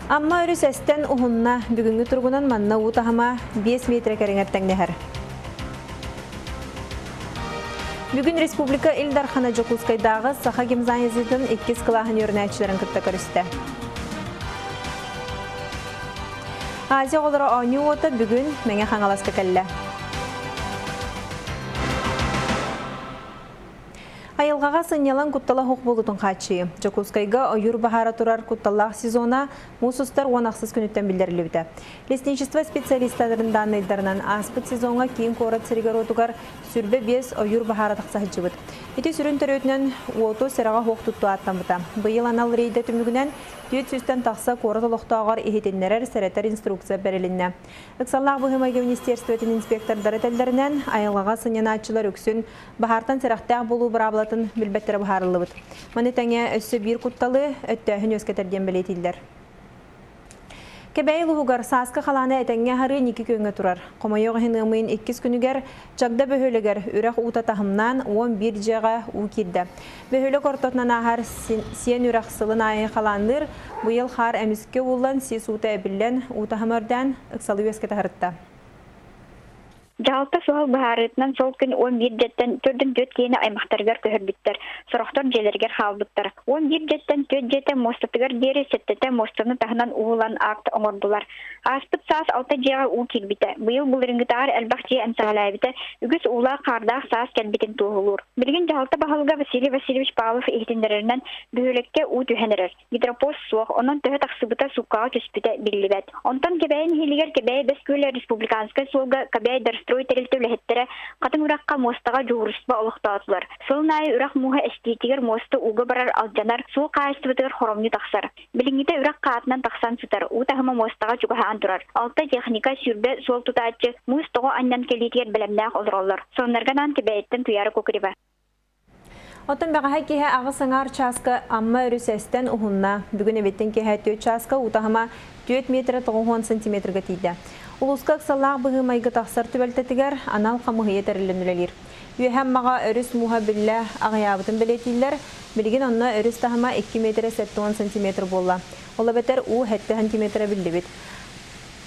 Амма өрүс эстэн уһунна. Бүгүҥҥү туругунан манна уу таһыма 5 метрэ кэриҥэр тэҥнэһэр. Бүгүн республика Ил Дархана Дьокуускайдааҕы Саха гимназиятын иккис кылааһын үөрэнээччилэрин кытта көрүстэ. Азия оҕолоро оонньуу уота бүгүн Мэҥэ Хаҥаласка кэллэ. Айылҕаҕа сынньалаҥ куттала суох буолуутун хааччыйыы. Дьокуускайга ойуур баһаара турар кутталлаах сезона муус устар 16 күнүттэн биллэриллибитэ. Лесничество специалистарын дааннайдарынан ааспыт сезоҥҥа киин куорат сиригэр-уотугар сүрбэ биэс ойуур баһаара тахса сылдьыбыт. Ити сүрүн төрүөтүнэн уоту сэрэҕэ суох туттуу ааттаммыта. Быйыл анал рейдэ түмүгүнэн 400-тэн тахса куорат олохтооҕор иһитиннэрэр, сэрэтэр инструкция бэрилиннэ. Ыксаллаах быһыы-майгы министиэристибэтин инспектордара этэллэринэн, айылҕаҕа сынньанааччылар үксүн баһаартан сэрэхтээх буолуу быраабылатын билбэттэрэ быһаарыллыбыт. Маны тэҥэ өссө биир кутталы өттөөһүн үөскэтэр диэн бэлиэтииллэр. Кэбээйи улууһугар сааскы халааны этэҥҥэ аһарыы ньики күөҥҥэ турар. Хомойуох иһин ыамыйын иккис күнүгэр Чагда бөһүөлэгэр үрэх уута таһымнаан 11 дьиэҕэ уу киирдэ. Бөһүөлэк ортотунан ааһар Сиэн үрэх сылын аайы халаанныыр, быйыл хаар эмискэ ууллан, сис уута эбиллэн, уу таһыма үрдээн, ыксалы үөскэтэ сырытта. Дьаһалта суһал быһаарыытынан сол күн 11 дьиэттэн 44 киһини аймахтарыгар көһөрбүттэр, сорохтор дьиэлэригэр хаалбыттар. 11 дьиэттэн 4 дьиэтэ муостатыгар диэри сэттэтэ муостаны таһынан уу ылан акт оҥордулар. Ааспыт саас алта дьиэҕэ уу киирбитэ. Быйыл былырыыҥҥытааҕар элбэх дьиэ эмсэҕэлээбитэ, үгүс уулаах-хаардаах саас кэлбитин туоһулуур. Билигин дьаһалта баһылыга Василий Васильевич Павлов иһитиннэрэринэн, бөһүөлэккэ уу түһэн эрэр. Гидропост суох, онон төһө тахсыбыта сууккаҕа түспүтэ биллибэт. Онтон Кэбээйи нэһилиэгэр Кэбээйи Бэс Күөлэ республиканскай суолга Кэбээйи Дорстрой тэрилтэ үлэһиттэрэ Хатыҥ үрэххэ муостаҕа дьуһуурустуба олохтоотулар. Сылын аайы үрэх мууһа эстиитигэр муоста ууга барар алдьанар, суол хаһаайыстыбатыгар хоромньу тахсар. Билиҥҥитэ үрэх хаатынан тахсан сытар, уу таһыма муостаҕа чугаһаан турар. Алта техника, 20 суол тутааччы муус тоҕо анньан кэлиитигэр бэлэмнээх олороллор. Сонуннарга анаан Кэбээйиттэн Туйаара Кукурева. Оттон бэҕэһээ киэһэ аҕыс аҥаар чааска Амма өрүс эстэн уһунна. Бүгүн эбиттэн киэһэ 4 чааска уу таһыма 4 метрэ 90 сантиметрга тиийдэ. Улууска ыксаллаах быһыы-майгы тахсар түбэлтэтигэр анал хамыыһыйа тэриллэн үлэлиир. Үөһэ Аммаҕа өрүс мууһа биллэ аҕыйаабытын бэлиэтииллэр. Билигин онно өрүс таһыма 2 метрэ 70 сантиметр буолла. Ол эбэтэр уу 7 сантиметра биллибит.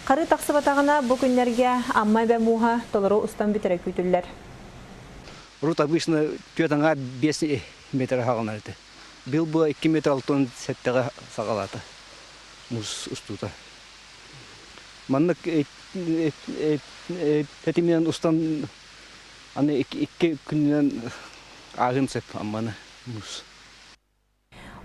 Харыы тахсыбатаҕына бу күннэргэ Амма эбэ мууһа толору устан бүтэрэ күүтүллэр. Урут обычно түөрт аҥаар биэс метр хаҕынар этэ. Быйыл бу 2 метр 67-ҕэ саҕалаата муус устуута. Маннык тэтиминэн устан аны икки күнүнэн ааһыан сөп Амманы муус.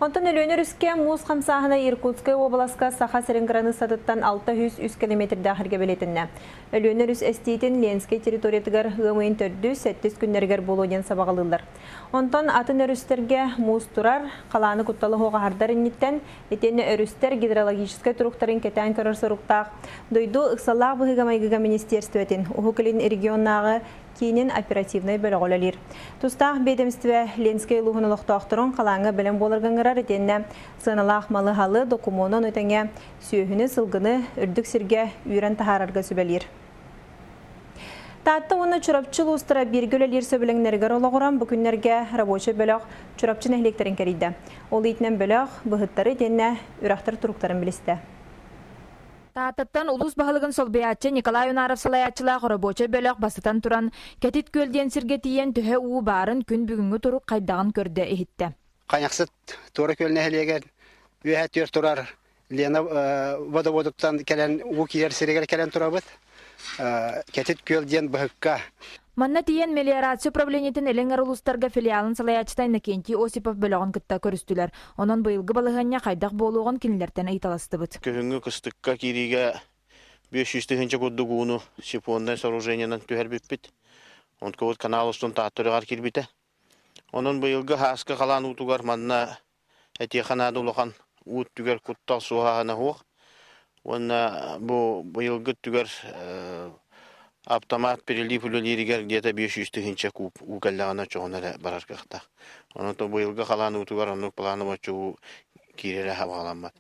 Онтон Өлүөнэ өрүскэ муус хамсааһына Иркутскай уобаласка Саха сирин кыраныыссатыттан 603 километрдаах сиргэ бэлиэтэннэ. Өлүөнэ өрүс эстиитин Ленскэй территориятыгар ыам ыйын төрдүс, сэттис күннэригэр буолуо диэн сабаҕалыыллар. Онтон атын өрүстэргэ муус турар, халааны кутталы суох аһардар инниттэн, итиэннэ өрүстэр гидрологическай туруктарын кэтээн көрөр соруктаах дойду ыксаллаах быһыыга-майгыга министиэрстибэтин Уһук Илин регионнааҕы киинин оперативнай бөлөҕө үлэлиир. Тустаах биэдэмистибэ Ленскэй улууһун олохтоохторун халааҥҥа бэлэм буоларга ыҥырар итиэннэ сыаналаах малы-халы, докумуону ону тэҥэ сүөһүнү, сылгыны үрдүк сиргэ үүрэн таһаарарга сүбэлиир. Таатта уонна Чурапчы улуустара бииргэ үлэлиир сөбүлэҥнэригэр олоҕуран бу күннэргэ рабочай бөлөх Чурапчы нэһилиэктэрин кэрийдэ. Ол иитинэн бөлөх быһыттары итиэннэ үрэхтэр туруктарын билистэ. Тааттаттан улуус баһылыгын солбуйааччы Николай Унаров салайааччылаах оробуочай бөлөх бастатан туран, Кэтит Күөл диэн сиргэ тиийэн төһө уу баарын күн бүгүҥҥү турук хайдаҕын көрдө-иһиттэ. Хайахсыт Туора Күөл нэһилиэгэр үөһэ түөр турар Лена водоводуттан кэлэн уу киирэр сиригэр кэлэн турабыт. Кэтит Күөл диэн быһыкка. Манна тиийэн мелиорация управлениетын Илин улуустарга филиалын салайааччыта Иннокентий Осипов бөлөҕүн кытта көрүстүлэр. Онон быйылгы балаһыанньа хайдах буолуоҕун кинилэртэн ыйыталастыбыт. Күһүҥҥү кыстыкка киириигэ 500 тыһыынча курдук ууну сифоннай сооружениенан түһэрбиппит. Онтукабыт канал устун Тааттарыгар киирбитэ. Онон быйылгы һааскы халаан уутугар манна этиэхэ наада улахан уу өттүгэр куттал суоһааһына суох. Уонна бу быйылгы өттүгэр автомат перелив үлэлииригэр где-то 500 тыһыынча куб уу кэллэҕинэ оччоҕуна эрэ барар кыахтаах. Онон быйылгы халаан уутугар оннук плановоччу уу киирэрэ хабаҕаламмат.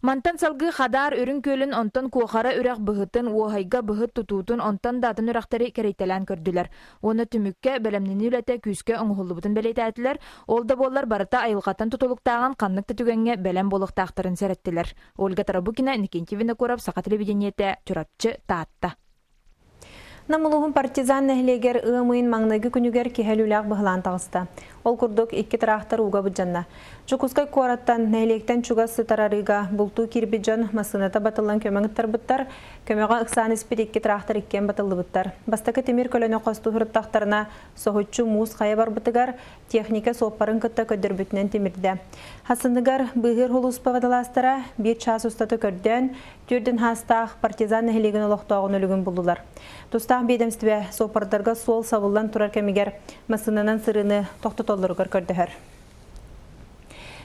Мантан салгыы Хадаар Үрүҥ Күөлүн, онтон Куохара үрэх быһытын, Уоһайга быһыт тутуутун, онтон да атын үрэхтэри кэрийтэлээн көрдүлэр. Уонна түмүккэ бэлэмнэнии үлэтэ күүскэ оҥоһуллубутун бэлиэтээтилэр, ол да буоллар барыта айылҕаттан тутулуктааҕын ханнык да түгэҥҥэ бэлэм буолуохтаахтарын сэрэттилэр. Ольга Тарабукина, Иннокентий Винокуров, Саха телевидениетэ, Чурапчы, Таатта. Нам улууһун Партизан нэһилиэгэр ыам ыйын маҥнайгы күнүгэр киһи өлүүлээх быһылаан таҕыста. Ол курдук, икки тыраахтар ууга былдьанна. Дьокуускай куораттан, нэһилиэктэн чугас сытар арыыга бултуу киирбит дьон массыыната батыллан көмө ыҥыттарбыттар. Көмөҕө ыксаан испит икки тыраахтар иккиэн батыллыбыттар. Бастакы тимир көлөнү хостуу сырыттахтарына, соһуччу муус хайа барбытыгар, техника суоппарын кытта көрдөрбүтүнэн тимирдэ. Хасыныгар быыһыыр сулууспа водолазтара биир чаас устата көрдөөн, түөрдүн хаастаах Партизан нэһилиэгин олохтооҕун өлүгүн буллулар. Тустаах биэдэмстибэ суоппардарга суол сабыллан турар кэмигэр массыынанан сырыыны тохтотоллоругар көрдөһөр.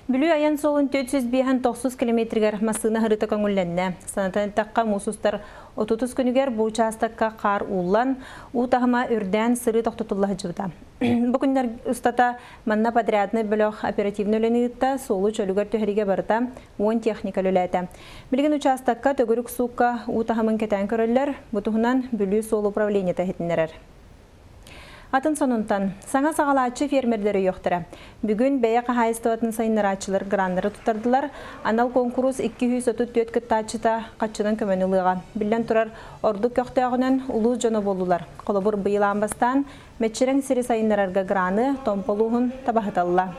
Бүлүү айан суолун 459 километригэр массыына сырыыта көҥүллэннэ. Санатан эттэххэ, муус устар 30 күнүгэр бу учаастакка хаар ууллан, уу таһыма үрдээн сырыы тохтотулла сылдьыбыта. Бу күннэр устата манна подряднай бөлөх оперативнай үлэни ыытта, суолу чөлүгэр түһэриигэ барыта 10 техника үлэлээтэ. Билигин учаастакка төгүрүк суукка уу таһымын кэтээн көрөллөр. Бу туһунан Бүлүү суол управлениета иһитиннэрэр. Атын сонунтан, саҥа саҕалааччы фермердэр өйүөхтэрэ. Бүгүн бэйэ хаһаайыстыбатын сайыннарааччылар граннары туттардылар. Анал куонкурус 234 кыттааччыта хаччынан көмөнү ылыаҕа. Биллэн турар, ордук көхтөөҕүнэн улуус дьоно буоллулар. Холобур, быйыл аан бастаан Мэччирэҥ сири сайыннарарга граны Томпо улууһун табаһыталла.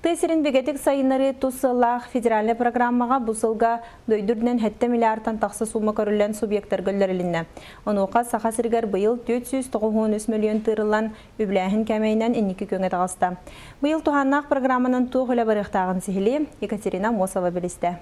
Тыа сирин бигэтик сайыннарыы тус сыаллаах федеральнай программаҕа бу сылга дойду үрдүнэн 7 миллиардтан тахса суума көрүллэн субъектарга үллэрилиннэ. Онуоха Саха сиригэр быйыл 493 мөлүйүөн тыырыллан үбүлээһин кээмэйинэн инники күөҥҥэ таҕыста. Быйыл туһааннаах программанан туох үлэ барыахтааҕын сиһилии Екатерина Аммосова билистэ.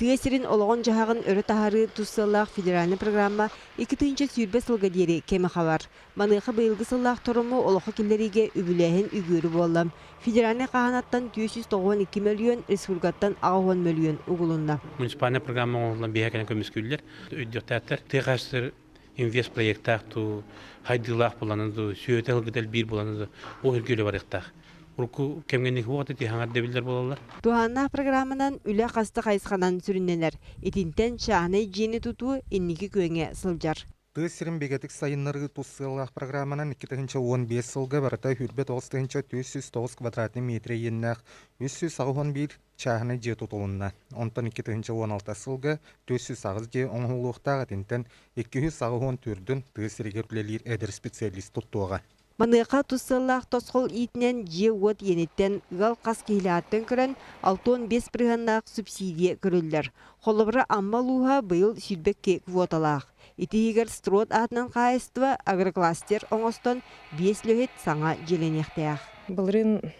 Тыа сирин олоҕун-дьаһаҕын өрө таһаарыы тус сыаллаах федеральнай программа 2020 сылга диэри кэми хабар. Маныаха быйылгы сыллаах торуму олоххо киллэриигэ үбүлээһин үгүөрү буолла. Федеральнай хаһаанаттан 492 мөлүйүөн, республикаттан 80 мөлүйүөн угулунна. Муниципальнай программа оҥоһуллан биһиэхэ кэлэн көмүскүүллэр, өйдүөхтээхтэр. Тыа хаһаайыстыбатыгар инвест проектаах дуу, хайдыылаах буланы дуу, сүөтэ ылгыта элбиир буланы дуу, ол үргүөлэ барыахтаах. Урукку кэмҥэ уота тиһаҥар дэбиллэр буолаллар. Туһааннаах программанан үлэ хаста хайысханан сүрүннэнэр. Итинтэн чааһынай дьиэни тутуу инники күөҥҥэ сылдьар. Тыа сирин бигэтик сайыннарыы тус сыаллаах программанан 2015 сылга барыта 29 409 квадратный метр иэннээх 381 чааһынай дьиэ тутулунна. Онтон 2016 сылга 408 дьиэ оҥоһуллуохтаах итинтэн 284-н тыа сиригэр үлэлиир эдэр специалист туттуоҕа. Маныаха тус сыаллаах тосхол иитинэн дьиэ-уот иэниттэн ыал хас киһилээҕиттэн көрөн 65 бырыһыаннаах субсидия көрүллэр. Холобура, Амма улууһа быйыл 22 квоталаах. Ити иһигэр Строд аатынан хаһаайыстыба агрокластер оҥостон биэс үлэһит саҥа дьиэлэниэхтээх. Былырыын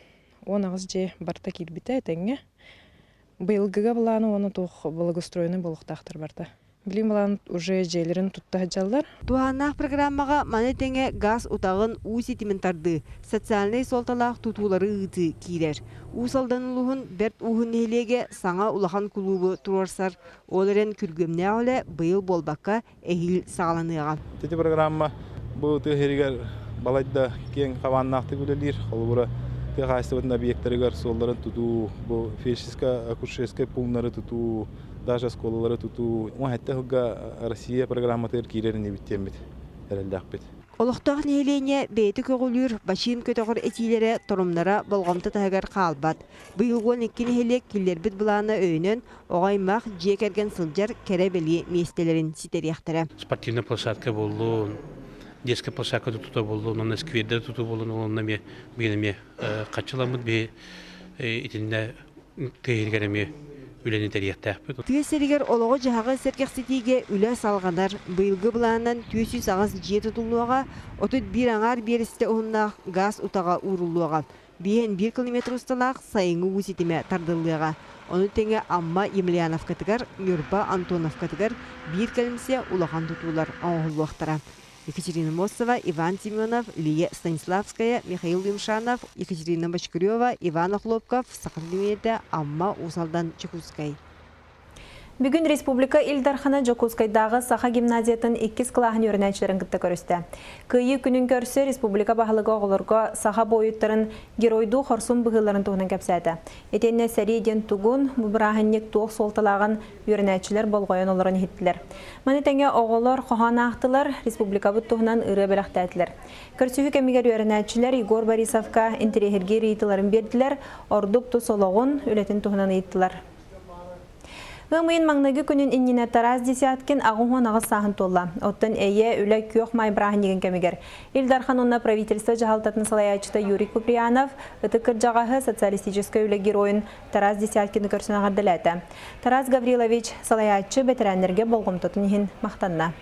18 дьиэ барыта киирбитэ этэҥҥэ. Быйылгыга былааны уонна туох благоустроенный буолуохтаахтар барыта. Билим былаан уже дьиэлэрин тутта сылдьаллар. Туһааннаах программаҕа маны тэҥэ газ утаҕын, уу ситимин тардыы, социальнай суолталаах тутуулары ыытыы киирэр. Уус Алдан улууһун Бэрт Ууһун нэһилиэгэ саҥа улахан кулуубу туруорсар. Ол эрэн күргүөмнээх үлэ быйыл буолбакка, эһиил саҕаланыаҕа. Ити программа бу тыа сиригэр балайда киэҥ хабааннаахтык үлэлиир. Холобура, тыа хаһаайыстыбатын объектарыгар суолларын тутуу, бу фельдшерско-акушерскай пууннары тутуу, даже оскуолалары тутуу. Уон сылга Россия программатыгар киирэр инибит диэммит эрэллээхпит. Олохтоох нэһилиэнньэ бэйэтэ көҕүлүүр, бачыым көтөҕөр этиилэрэ, торумнара болҕомто таһыгар хаалбат. Быйыл 12 нэһилиэк киллэрбит былаана өйөнөн, оҕо аймах, дьиэ кэргэн сылдьар кэрэ-бэлиэ миэстэлэрин ситэриэхтэрэ. Спортивная площадка буоллун, детская площадка тутуу буоллун, онно сквердэр тутуу буоллун, онно эмиэ билигин эмиэ хаччыламмыт биһи итиннэ тыа эмиэ үлэни тэрийиэхтээхпит. Тыа сиригэр олоҕу-дьаһаҕы сэргэхситиигэ үлэ салҕанар. Быйылгы былаанынан 408 дьиэ тутуллуоҕа, 31 аҥаар биэрэстэ уһуннаах гаас утаҕа ууруллуоҕа. Биэһин биир километр усталаах сайыҥҥы уу ситимэ тардыллыаҕа. Ону тэҥэ Амма Емельяновкатыгар, Ньурба Антоновкатыгар биир кэлимсэ улахан тутуулар оҥоһуллуохтара. Екатерина Мосова, Иван Семенов, Лия Станиславская, Михаил Юмшанов, Екатерина Бочкарева, Иван Охлопков, Саха телевидениетэ, Амма, Уус Алдан, Чекутскай. Бүгүн республика Ил Дархана Дьокуускайдааҕы Саха гимназиятын иккис кылааһын үөрэнээччилэрин кытта көрүстэ. Кыайыы күнүн көрсө республика баһылыга оҕолорго саха буойуттарын геройдуу хорсун быһыыларын туһунан кэпсээтэ. Итиэннэ сэрии диэн тугун, бу бырааһынньык туох суолталааҕын үөрэнээччилэр болҕойон олорон иһиттилэр. Маны тэҥэ оҕолор хоһоон аахтылар, республикабыт туһунан ырыа бэлэхтээтилэр. Көрсүһүү кэмигэр үөрэнээччилэр Егор Борисовка интэриэһиргиир ыйытыыларын биэрдилэр, ордук тус олоҕун, үлэтин туһунан ыйыттылар. Ыам ыйын маҥнайгы күнүн иннинэ Тарас Десяткин 88 сааһын туолла. Оттон Эйэ, үлэ күөх маай бырааһынньыгын кэмигэр Ил Дархан уонна правительство дьаһалтатын салайааччыта Юрий Куприянов ытык кырдьаҕаһы социалистическай үлэ геройун Тарас Десяткины көрсөн эҕэрдэлээтэ. Тарас Гаврилович салайааччы бэтэрээннэргэ болҕомтотун иһин махтанна.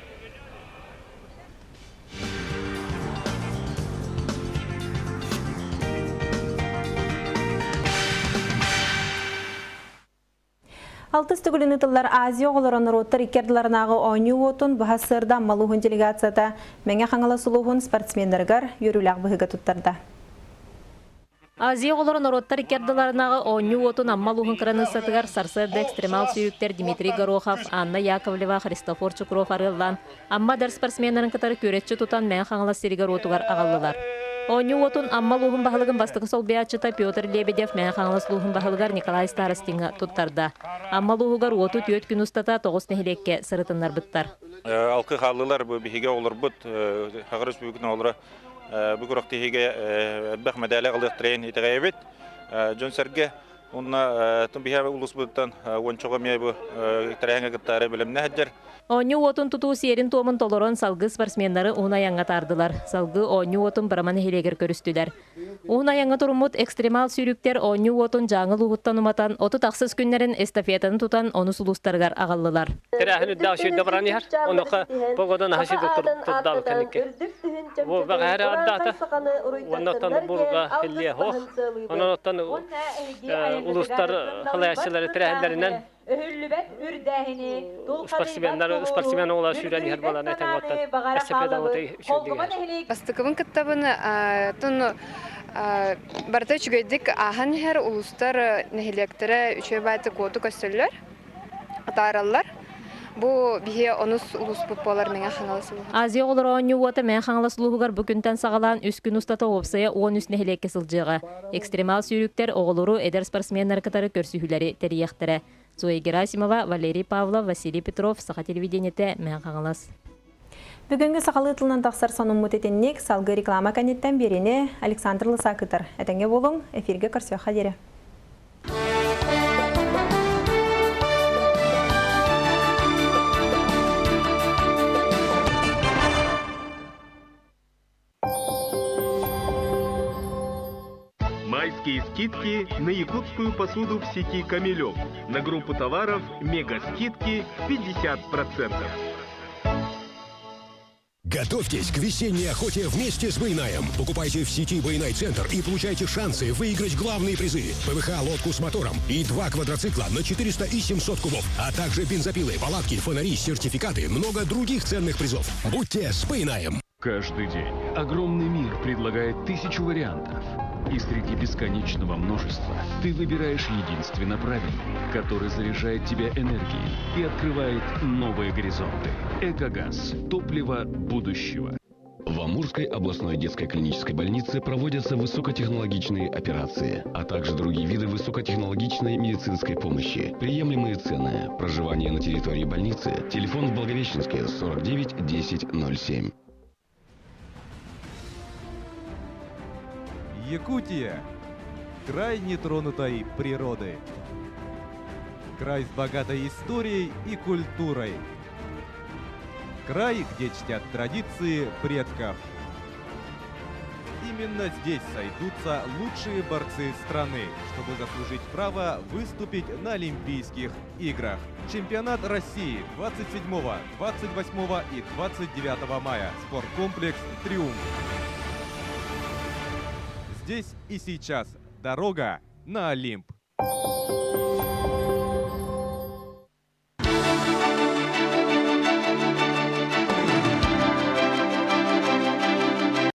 Алтыс төгүлүн ыытыллар Азия оҕолоро норуоттар икки ардыларынааҕы оонньуу уотун быһа сырда Амма улууһун делегацията Мэҥэ Хаҥалас улууһун спортсменнарыгар үөрүүлээх быһыыга туттарда. Азия оҕолоро норуоттар икки ардыларынааҕы оонньуу уотун Амма улууһун кыраныыссатыгар сарсыарда экстремал сүүрүктэр Дмитрий Горохов, Анна Яковлева, Христофор Чукров арыаллаан Амма эдэр спортсменнарын кытары күөрэччи тутан Мэҥэ Хаҥалас сиригэр-уотугар аҕаллылар. Оонньуу уотун Амма улууһун баһылыгын бастакы солбуйааччыта Петр Лебедев Мэҥэ Хаҥалас улууһун баһылыгар Николай Старостиҥҥа туттарда. Амма улууһугар уоту түөрт күн устата тоҕус нэһилиэккэ сырытыннарбыттар. Алкы хааллылар бу биһиги оҕолорбут Саха Республикатын оҕолоро бу күрэхтэһиигэ элбэх мэдээлэ ылыахтарын итэҕэйэбит. Дьон-сэргэ Уонна биһиэхэ улууспутуттан уончаҕа эмиэ бу тэрээһиҥҥэ кыттаары бэлэмнэ сылдьар. Оонньуу уотун тутуу сиэрин-туомун толорон салгыы спортсменнары уһун айаҥҥа таардылар. Салгыы оонньуу уотун Бырама нэһилиэгэр көрүстүлэр. Уһун айаҥҥа туруммут экстремал сүүрүктэр оонньуу уотун Дьааҥы улууһуттан уматан 36 күннэрин эстафетаны тутан онус улуустарыгар аҕаллылар. Тэрээһин үрдээх сүүрдэ баран иһэр. Онуоха погода наһаа сүүрдэ турдаабыт кэнникки. Бу бэҕэһээ ардаата. Уонна оттон бурга хиллиэ хоох. Онон оттон улуустар халайааччылары тэрээһиннэринэн спортсменнар спортсмен оҕолор сүүрэн иһэр буолан этэн оттон эстафетабыт үчүгэйдик Бастакыбын кыттабын тон барыта үчүгэйдик ааһан иһэр улуустар нэһилиэктэрэ үчүгэй баайдык уоту көстөллөр атаараллар. Бу биһи онус улууспут буолар Мэҥэ Хаҥалас улууһа. Азия оҕолоро оонньуу уота Мэҥэ Хаҥалас улууһугар бу күнтэн саҕалаан үс күн устата уопсайа 13 нэһилиэккэ сылдьыаҕа. Экстремал сүүрүктэр оҕолору, эдэр спортсменнары кытары көрсүһүүлэри тэрийиэхтэрэ. Зоя Герасимова, Валерий Павлов, Василий Петров, Саха телевидениетэ, Мэҥэ Хаҥалас. Бүгүҥҥү сахалыы тылынан тахсар сонуммут итинник, салгыы реклама кэнниттэн биэриини Александр Лысак ыытар. Этэҥҥэ буолуҥ, эфиргэ көрсүөххэ диэри. Майские скидки на якутскую посуду в сети «Камелек». На группу товаров мега-скидки 50%. Готовьтесь к весенней охоте вместе с Байнаем. Покупайте в сети Байнай Центр и получайте шансы выиграть главные призы. ПВХ лодку с мотором и два квадроцикла на 400 и 700 кубов, а также бензопилы, палатки, фонари, сертификаты, много других ценных призов. Будьте с Байнаем. Каждый день огромный мир предлагает тысячу вариантов. И среди бесконечного множества ты выбираешь единственно правильный, который заряжает тебя энергией и открывает новые горизонты. Экогаз – топливо будущего. В Амурской областной детской клинической больнице проводятся высокотехнологичные операции, а также другие виды высокотехнологичной медицинской помощи. Приемлемые цены, проживание на территории больницы, телефон в Благовещенске 49 10 07. Якутия – край нетронутой природы. Край с богатой историей и культурой. Край, где чтят традиции предков. Именно здесь сойдутся лучшие борцы страны, чтобы заслужить право выступить на Олимпийских играх. Чемпионат России 27, 28 и 29 мая. Спорткомплекс «Триумф». Здесь и сейчас. Дорога на Олимп.